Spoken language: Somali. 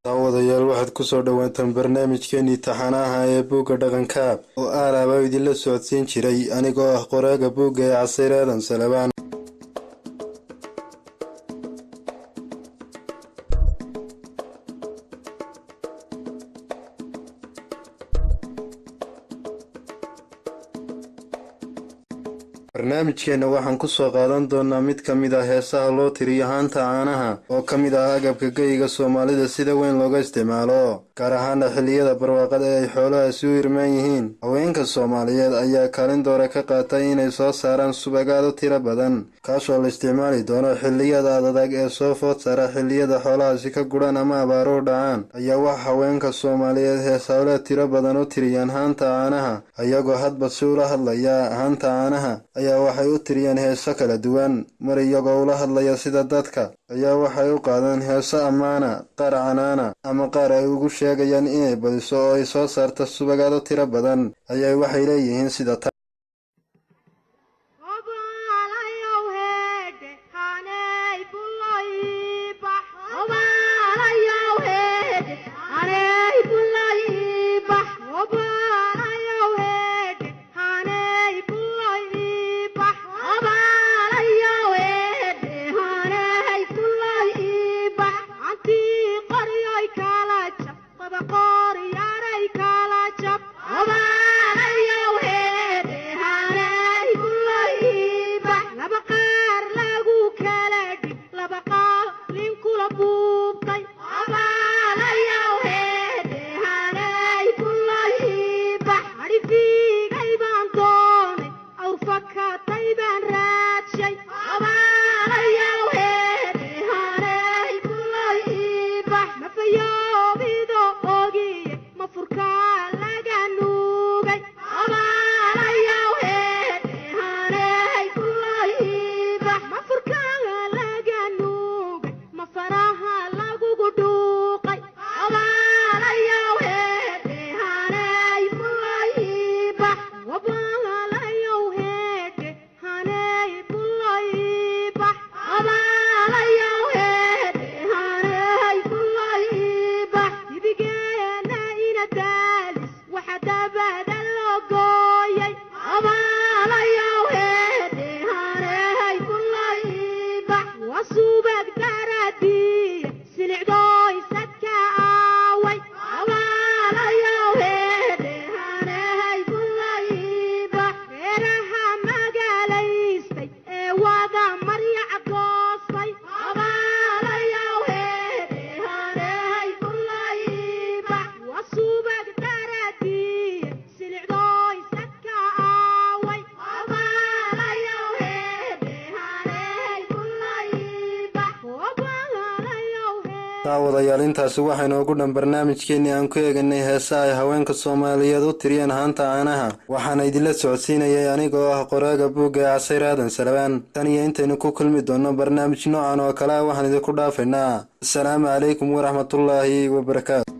Daawadayaal, waxaad kusoo dhawaataan barnaamijkeenii taxanaha ee Buugga Dhaqanka oo aalaaba idinla socodsiin jiray anigoo ah qoraaga buugga ee Casayr Aadan Salabaan. Barnaamijkeenna waxaan kusoo qaadan doonaa mid ka mid ah heesaha loo tiriyo haanta caanaha oo ka mid ah agabka geyiga Soomaalida sida weyn looga isticmaalo, gaar ahaana xilliyada barwaaqada ee ay xoolahaasi u irmaan yihiin. Haweenka Soomaaliyeed ayaa kaalin doora ka qaatay inay soo saaraan subag aad u tiro badan, kaasoo la isticmaali doono xilliyada adadag ee soo food saara xilliyada xoolahaasi ka gudhaan ama abaaruhu dhacaan. Ayaa waxa haweenka Soomaaliyeed heesawleed tiro badan u tiriyaan haanta caanaha, ayagoo hadba si ula hadlaya haanta caanaha ayaa waxay u tiriyeen heeso kala duwan. Mar iyagoo ula hadlaya sida dadka ayaa waxay u qaadeen heeso ammaana, qaar canaana, ama qaar ay ugu sheegayaan inay badiso oo ay soo saarto subagaad u tiro badan ayaa waxay leeyihiin sida tan. Daawadayaal, intaasi waxaynu ugu dhan barnaamijkeenii aan ku eeganay heesa ay haweenka Soomaaliyeed u tiriyeen haanta caanaha. Waxaana idinla socodsiinayay anigoo ah qoraaga buugga ee Casayr Aadan Salabaan. Tan iyo intaynu ku kulmi doonno barnaamij noocan oo kale ah, waxaan idinku dhaafaynaa asalaamu calaykum waraxmatullaahi wabarakaatu.